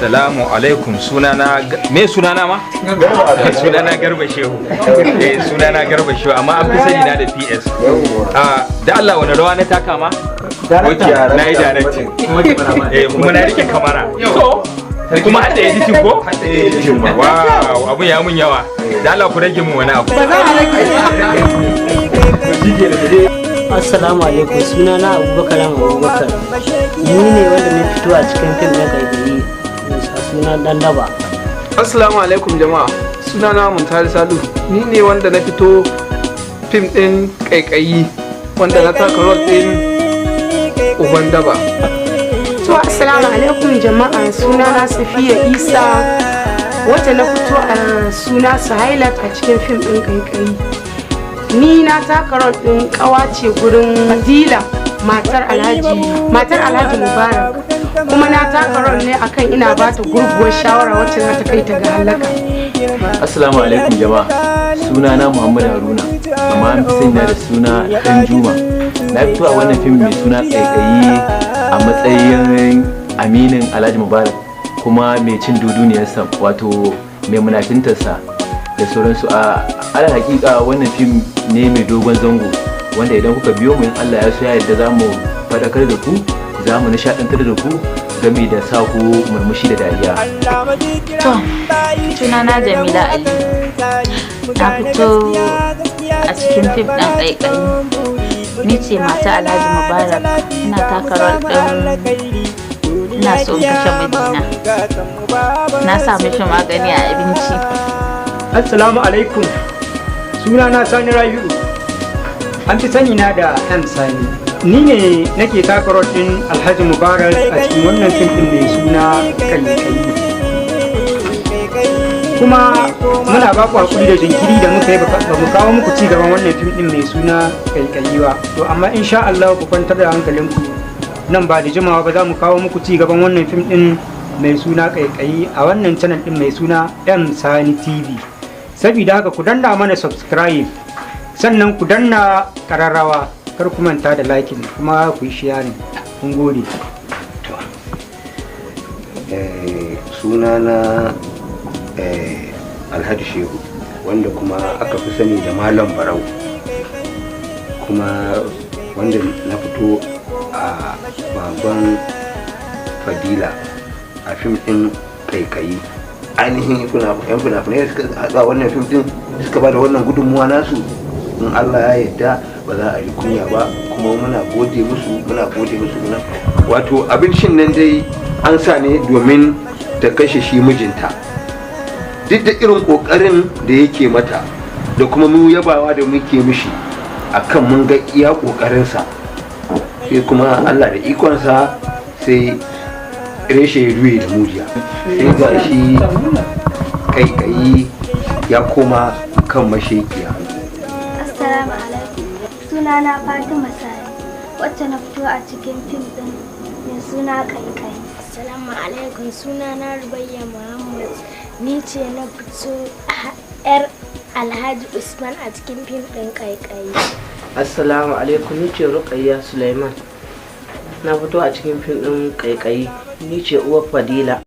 Assalamu alaikum. Sunana, me sunana ma? Sunana Garba Shehu. Eh, sunana Garba Shehu, amma an fi sani na da PS. Ah, da Allah, wani rawa na taka ma? Okay, na yi directing. Eh, kuma na rike kamara. To, kuma hadda editing ko? Wow, abun ya mun yawa. Da Allah ku rage mun wani abu. Ba za a rage. Assalamu alaikum, sunana Abubakar Abubakar. Ni ne wanda na fito a cikin fim na Kaikayi a sunan Dan Daba. Assalamu alaikum jama'a. Sunana Muntari Salu. Ni ne wanda na fito fim ɗin Kaikayi, wanda na taka role ɗin Uban Daba. To, assalamu alaikum jama'a, sunana Safiya Isa, wacce na fito a suna Suhailat a cikin fim ɗin Kaikayi. Ni na taka role ɗin ƙawace gurin Fadila, matar Alhaji Mubarak. Kuma na taka role ne akan ina ba ta gurguwar shawara wacce za ta kai ta ga halaka. Assalamu alaikum jama'a. Sunana Muhammad Haruna, amma an fi sani da suna Dan Juma. Na fito a wannan fim mai suna Kaikayi a matsayin aminin Alhaji Mubarak, kuma mai cin duduniyarsa, wato mai munafintarsa da sauransu. A alal hakika wannan fim ne mai dogon zango, wanda idan kuka biyo mu, in Allah ya so ya yarda, za mu faɗakar da ku, za mu nishaɗantar da ku game da sa ku murmushi da dariya. To, sunana Jamila Ali. Na fito a cikin fim ɗin Ƙaiƙayi. Ni ce mata Alhaji Mubarak. Ina taka role ɗin ina so in kashe mijina. Na sa mishi magani a abinci. Assalamu alaikum. Sunana Sani Rabi'u. An fi sani na da M Sani. Ni ne nake taka role ɗin Alhaji Mubarak a cikin wannan fim ɗin mai suna Kaikayi. Kuma muna ba ku hakuri da jinkiri da muka yi ba mu kawo muku ci gaban wannan fim ɗin mai suna Kaikayi ba. To amma insha Allah ku kwantar da hankalinku, nan ba da jimawa ba za mu kawo muku ci gaban wannan fim ɗin mai suna Kaikayi a wannan channel ɗin mai suna M Sani TV. Sabida haka ku danna mana subscribe, sannan ku danna kararrawa, kar ku manta da liking, kuma ku yi sharing. Kun gode. Sunana Alhaji Shehu, wanda kuma aka fi sani da Malam Barau, kuma wanda na fito a baban Fadila a fim ɗin Kaikayi. Ainihin yan fina-finai da suka haɗa wannan fim ɗin suka ba da wannan gudunmuwa nasu, in Allah ya yarda ba za a yi kunya ba. Kuma muna gode musu, muna gode musu. Muna wato abincin nan dai an sa ne domin ta kashe shi mijinta, duk da irin kokarin da yake mata da kuma mu yabawa da muke mishi akan mun ga iya kokarinsa. Sai kuma Allah da ikonsa sai reshe ya juye da mujiya, sai ga shi Kaikayi ya koma kan mashekiya. Assalamu alaikum. Sunana Fatima Sani, wacce na fito a cikin fim ɗin mai suna Kaikai. Assalamu alaikum, sunana Rubayya Muhammad. Ni ce na fito yar Alhaji Usman a cikin fim ɗin Kaikayi. Assalamu alaikum, ni ce Ruqayya Suleiman. Na fito a cikin fim ɗin Kaikayi. Ni ce uwar Fadila.